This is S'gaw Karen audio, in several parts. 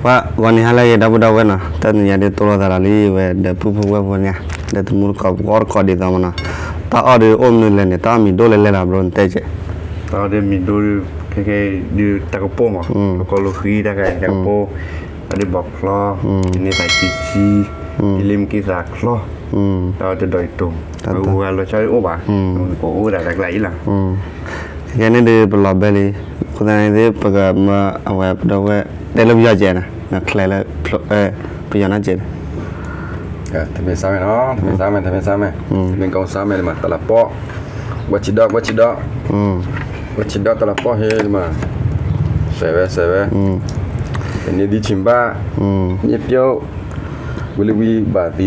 ပှၤဂီၤနံၤဟါလၢအဂ့ၤ ဒီပုၢ်ဒီဝဲၢ်နီၤ, တနံၤညါဒုးတိၢ်လိာ်သးဒီးလံဝဲဒီး ပုၢ်ဖိဝဲၢ်ဖိညါ, ဒီးတမူတကိး ပကအီၣ်တကိးဒ်သိးမနီၤ, တၢ်အီၣ်ဒုးအိၣ်မနုၤလဲၣ်န့ၣ်, တၢ်အီၣ်မံၤဒိၣ်လဲၣ်လဲၣ်လီၤ bro နတဲကဲး. တၢ်အီၣ်ဒုးမံၤဒိၣ်ဒုး ခဲခဲဒုးတၢ်ကပိၢ်မး, ပကီၢ်လိာ်ဃံတၢ်ကဲ တၢ်ကပိၢ်, တၢ်ဒုးဘီချီ, န့ၢ်သးဆံဆံ, တံၤလ့မ့ၢ်က့သးချီ, တၢ်အီၣ်တဒီးယတိၤ, အဝဲလီၤဆီအိၣ်ဘၣ်, ပအိၣ်ဒၣ်တၢ်ကျါအံၤလီၤ. ခဲကဲန့ၣ်ဒုးပလီၤဘဲလံ, အဃိသတးန့ၣ် ပကမၢအဝဲပဒီပုၢ်ဝဲၢ် တဲလၢပယီၤကဲးနီၤ, နချဲးလၢ ပယီၤနီၤကဲးန့ၣ်, တမ့ၢ်ဆါမဲာ်နီၤ, တမ့ၢ်ဆါမဲာ်, တမ့ၢ်ဆါမဲာ်, တမ့ၢ်ကီဆါမဲာ်ဒ်မး တလးပီၣ်, ဝဲဆံးဒီး ဝဲဆံးဒီး, ဝဲဆံးဒီးတလးပီၣ်ဟ့ဒ်မး, စဲးဝဲ စဲးဝဲ, တန့ၢ်ဒ်ဆံးဘၣ်, န့ၣ်ပျိ, ဝံၤလံဝံၤဘၣ်သံလၢ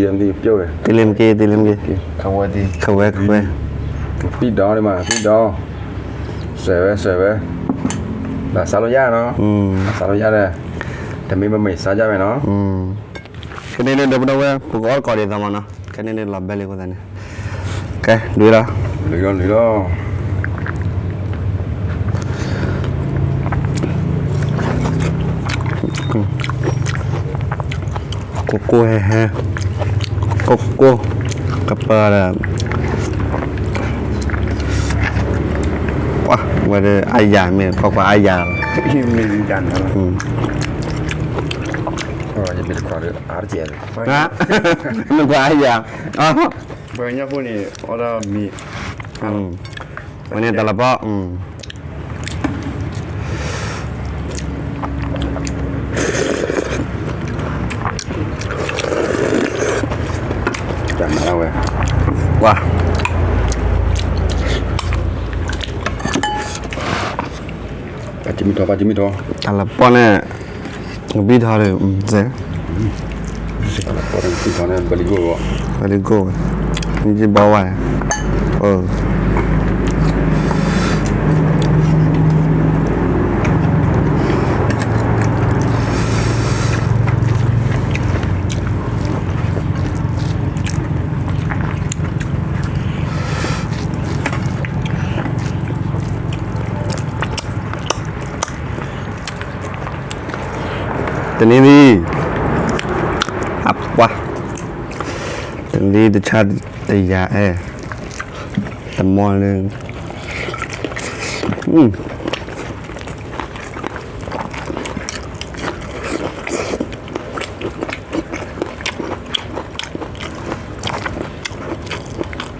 နသံပျိဝဲ, တံၤလ့မ့ၢ်က့ တံၤလ့မ့ၢ်က့, ခဝဲ ခဝဲ, ပံၣ်ဒီးဒ်မး ပံၣ်ဒီး, စဲးဝဲ စဲးဝဲ, ဘၣ်ဆါလီၤယၣ်နီၤ, ဘၣ်ဆါလီၤယၣ်ဒီး, တမ့ၢ်ဘၣ်မ့ၢ်ဆါယၣ်ဝဲနီၤ. ခဲန့ၣ်ဒုး ဒီပုၢ်ဒီဝဲၢ် ပကအီၣ်တကိးဒ်သိးမနီၤ, ခဲန့ၣ်ဒုးလီၤဘဲလံအဃိသတးန့ၣ်, ကဲ ဒုးလီၤ, ဒုးလီၤ, ဒုးလီၤ. ကိၢ်ကိၢ်ဟဲဟဲ, ကိၢ်ကိၢ်, ကပၤဒီး, ကွၢ်ဝဲဒၣ်အါယၤမ့ၢ် ကွၢ်ကွၢ်အါယၤ, နကွၢ်အါယၤ, ပှၤကညီဖိန့ၣ် အီၣ်ဒၣ်မ့ၤ, ဝဲန့ၣ်တလးပီၣ်, တၢ်မၤဝဲ, ပှၤ, ပာ်တံၢ်မ့ၢ်ထီၣ် ပာ်တံၢ်မ့ၢ်ထီၣ်, တလးပီၣ်န့ၣ်, ကဘံၣ်ထီၣ်ဒီး, တလးပီၣ်န့ၣ် ဘံၣ်ထီၣ်န့ၣ် very good, very good, နကဘီဝဲ, တနံၤဒံး, အပှၤ, တနံၤဒံးတဆါတယၤအဲ, တမီၤန့ၣ်,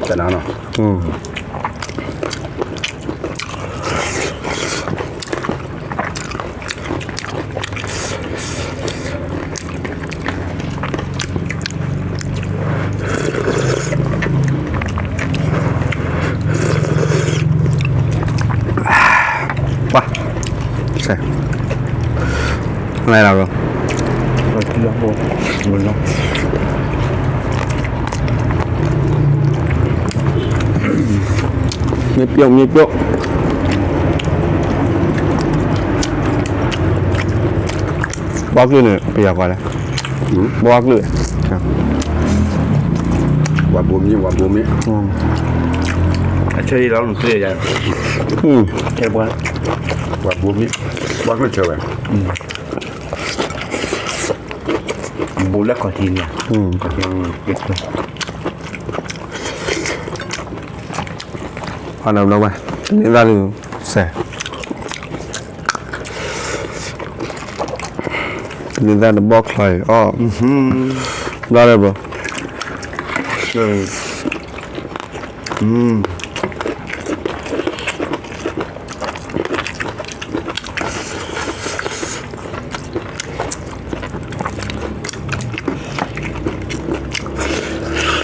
တနၤနီၤ, ပှၤ, လဲၤလီၤ, မ့ၢ်ပျိၣ် မ့ၢ်ပျိၣ်, ဘီကျုၢ်န့ၣ် ပယီၤကိးလဲၣ်, ဘီကျုၢ်, ဝၤဘိမ့ၣ် ဝၤဘိမ့ၣ်, အဆၢအံၤလီၤ နသ့ၣ်ယါ, ဝၤဘိမ့ၣ်, ဘီကျုၢ်ဆၢဝဲ, ဘိလၢခီၣ်ထံးန့ၣ်, အနီၢ်ဘျီဝဲ, တန့ၢ်သၣ်ဒုးစဲး, တန့ၢ်သၣ်တဘီၣ်ချီအံၤအီၣ်, ဘျီလၢဘျီ,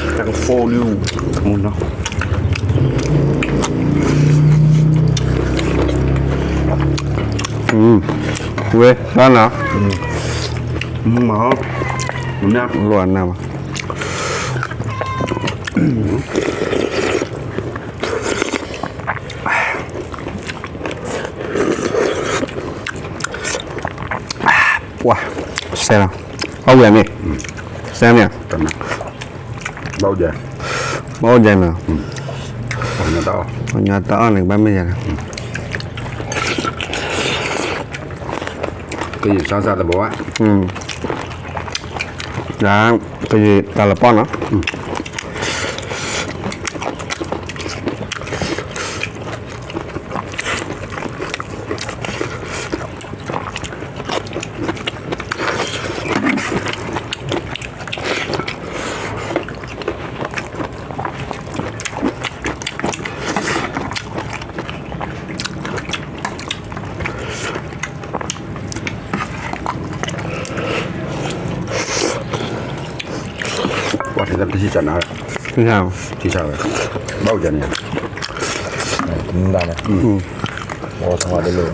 တၢ်ကဖိဒုး, မူနီၤ, ဝဲ, ဘၣ်နီၤ, မူမး, မူနီၤ, လိၣ်အနၢ်မး. ပှၤ, စဲးလီၤ, အီၣ်ဝံၤမ့ၢ်, စဲးမ့ၢ်, ဘၣ်အိၣ်ဒဲး, ဘၣ်အိၣ်ဒဲးနီၤ, ပှၤညီတၢ်အီၣ်န့ၣ် ကဘၣ်မ့ၢ်ယၤန့ၣ်. ကယံာ်ဆါစၢ်တဘိဘၣ်, ကယံာ်တၢ်လီၤပီၢ်နီၤ. ပှၤထံၣ်တၢ်တထံၣ်စၢ်နၤ, ထံၣ်စၢ်ဝဲ, ဘၣ်အိၣ်ကန့ၣ်, မူဒါန့ၣ်, အီၣ်သီတလိၣ်,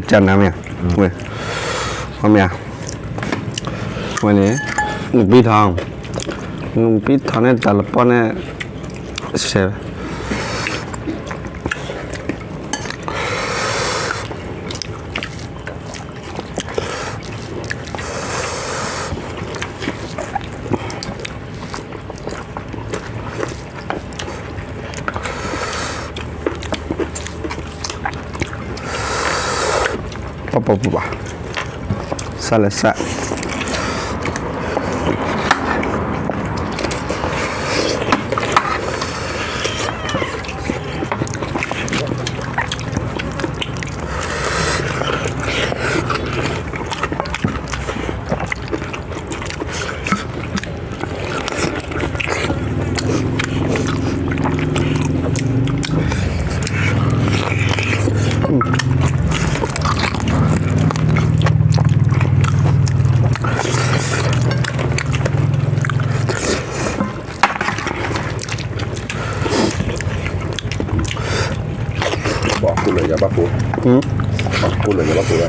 စၢ်နၤမ့ၢ်, ဝဲ, မ့ၢ်ဧါ, ဝဲန့ၣ်, နပံထီၣ်, နပံထီၣ်န့ၣ်တၢ်လီၤပီၢ်န့ၣ်, စဲး ပပပပ, စးလဲၤစး. ဘၣ်ကိၣ်လၢယဘၣ်ကိၣ်, ဘၣ်ကိၣ်လၢယဘၣ်ကိၣ်ဝဲ,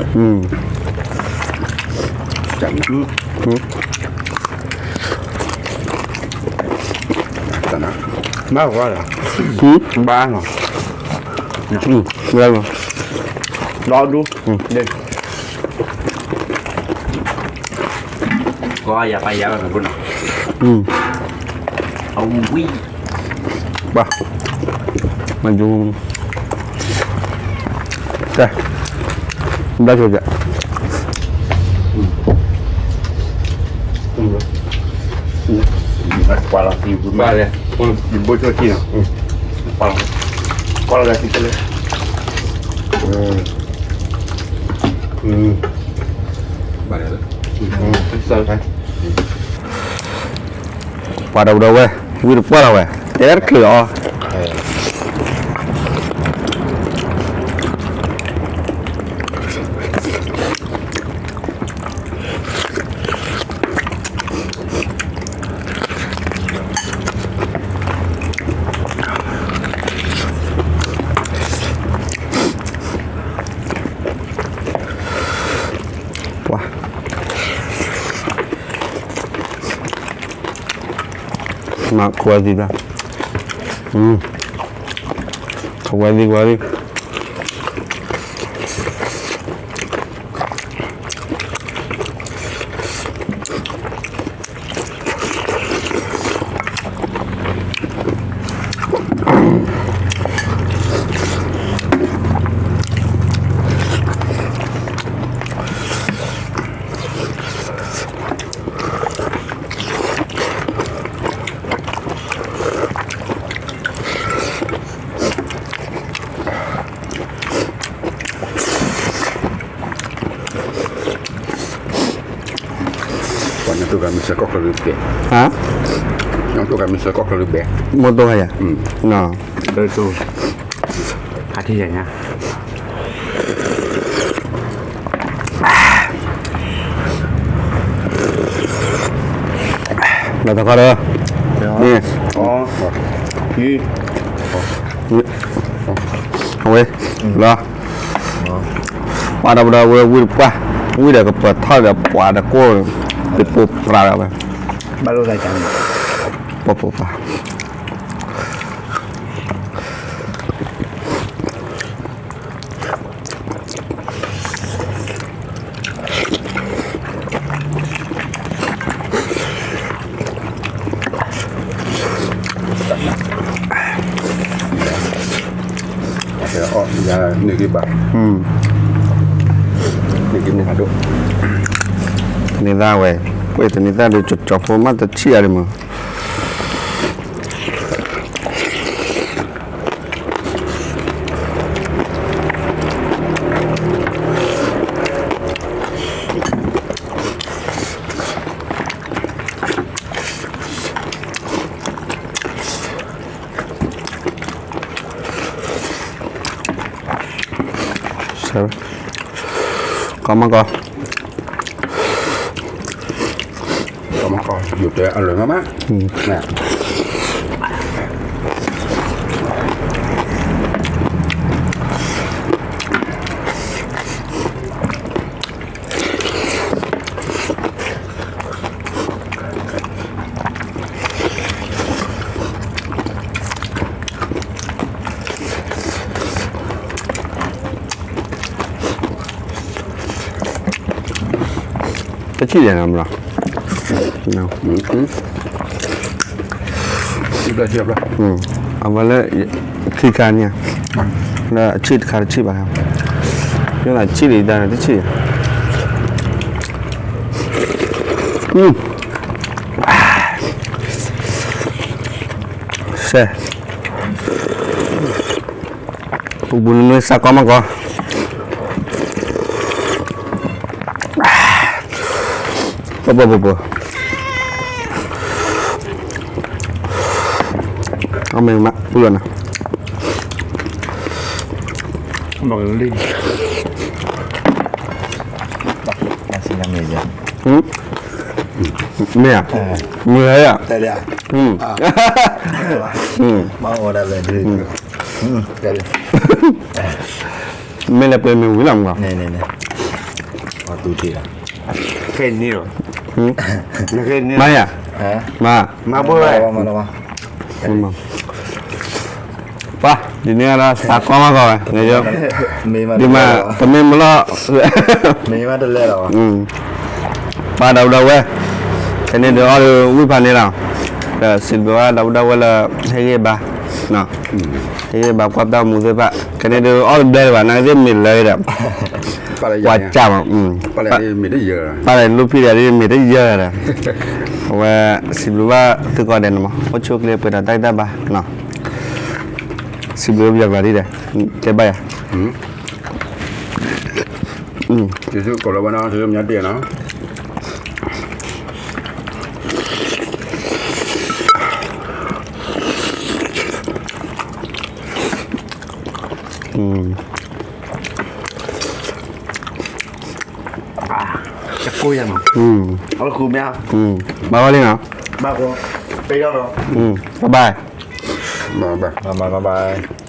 တၢ်နၤ, ဘၣ်ဝဲလီၤ, ဘၣ်လီၤ, လီၤဒူ, ကီယၤပာ်ယၤဘၣ်မ့ၢ်ဘၣ်နီၤ, အဝံၤ, ဘၣ်, မၤဒူ, ကဲ, ဘၣ်ဆိကဲး, ကွၢ်လီၤ, ဘၣ်လဲၣ်, ယဘိဆိကံနီၤ, ကွၢ်လီၤ, ကွၢ်လီၤလၢခံကလဲၣ်, ဘၣ်လဲၣ်, ပှၤဒီပုၢ်ဒီဝဲၢ်, ဝံတပှၢ်လီၤဝဲ, တဲတချုးအီၤ, ပှၤ မၤခွဲးသံၣ်ဘၣ်, ခွဲးသံၣ်ခွဲးသံၣ်. ပှၤညါတိၢ်ဂၤမ့ၢ်ဆၢကီၢ်ချၢလၢဘဲ, ညါတိၢ်ဂၤမ့ၢ်ဆၢကီၢ်ချၢလၢဘဲ, မ့ၢ်တိၢ်ဂၤယၤ, ဟးထံၣ်ယၤညါ. လီၤတခီဒီး, န့ၣ်, အဝဲ, လီၤ, ပှၤဒီပုၢ်ဒီဝဲၢ်ဝံတပှၢ်, ဝံဒီးကပၢၤထီၣ်ဒီးပှၤတကိၢ်, တပိာ်ပြးဒီးဝဲ, ပှၤပိာ်ပြး. တၢ်နၤ, အီၣ်ယၤန့ၢ်ဂံၢ်ဘါ, န့ၢ်ဂံၢ်ဘါဒိၣ်, န့ၢ်သၣ်ဝဲ, ပှ့ၤတန့ၢ်သၣ်ဒီး ကၠီကၠီဖိမ့ၢ်တဆံၣ်အါဒံးမး, ကီမကီ, ကီမကီ, ယိၤတဲအလၢာ်မးမး, တဆံၣ်ယဲၢ်နီၤမလီၤ, အဝဲလၢ ခံခါန့ၣ်, လၢအဆံၣ်တခါတဆံၣ်ဘၣ်, ယဲဒၣ်ဆံၣ်လံတၢ်တဆံၣ်, စဲး ပူၤပူၤနွဲနွဲစးကီမကီ, ပပပပ, အမ့ၢ်မးပူၤလီၤနၤ, မ့ၢ်လံ, မ့ၢ်ဧါ, မ့ၢ်ဧါ, မ့ၢ်ဧါ, မ့ၢ်ဧါ, မ့ၢ်လၢပှဲၤမ့ၢ်ဝံၤလီၤမး, ခဲန့ၣ်လီၤ, မ့ၢ်ဧါ, မ့ၢ်, ပှၤ ဒ်န့ၣ်ဒီး စးကီမကီဝဲ, ဒ်မး တမ့ၢ်မလီၤ, ပှၤဒီပုၢ်ဒီဝဲၢ်, ခဲန့ၣ်ဒီးအီၣ်ဒီးဝံၣ်ဖးန့ၣ်လီၤ, ဒီးစံးဘျုးဘၣ်ဒီပုၢ်ဒီဝဲၢ်လၢ ဟ့ၣ်ဂံၢ်ဘါ, ဟ့ၣ်ဂံၢ်ဘါကွၢ်တၢ်မူသ့ၣ်တဖၣ်, ခဲန့ၣ်ဒီးအီၣ်တဘျဲလၢၤဘၣ် နာ်က့သ့ၣ်မ့ၢ်လၢဒီး, ပှၤကၢ်မး, ပာ်လၢလူၢ်ဖံးဒီးမ့ၢ်တယၢၢ်ဒီး, အဝဲ စံးဘျုးဘၣ်သုကိးဂၤဒဲးန့ၣ်မး, အိၣ်ဆူၣ်အိၣ်ချ့ပှဲၤဒီးတၢ်ဂံၢ်တၢ်ဘါ, စံးဘျုးပယီၤကျါဒ်ဒီး, တဲဘၣ်ယၤ, ယ့ၣ်ၡူးကိးလီၤဝဲနီၤ သုမညါတ့ၢ်နီၤ တကိးယၤနီၤ, အီၣ်တဃုမ့ၢ်ဧါ, ဘၣ်ဝဲလံနီၤ, ဘၣ်ကိး, ပယီၤနီၤ, bye bye, bye bye, bye bye.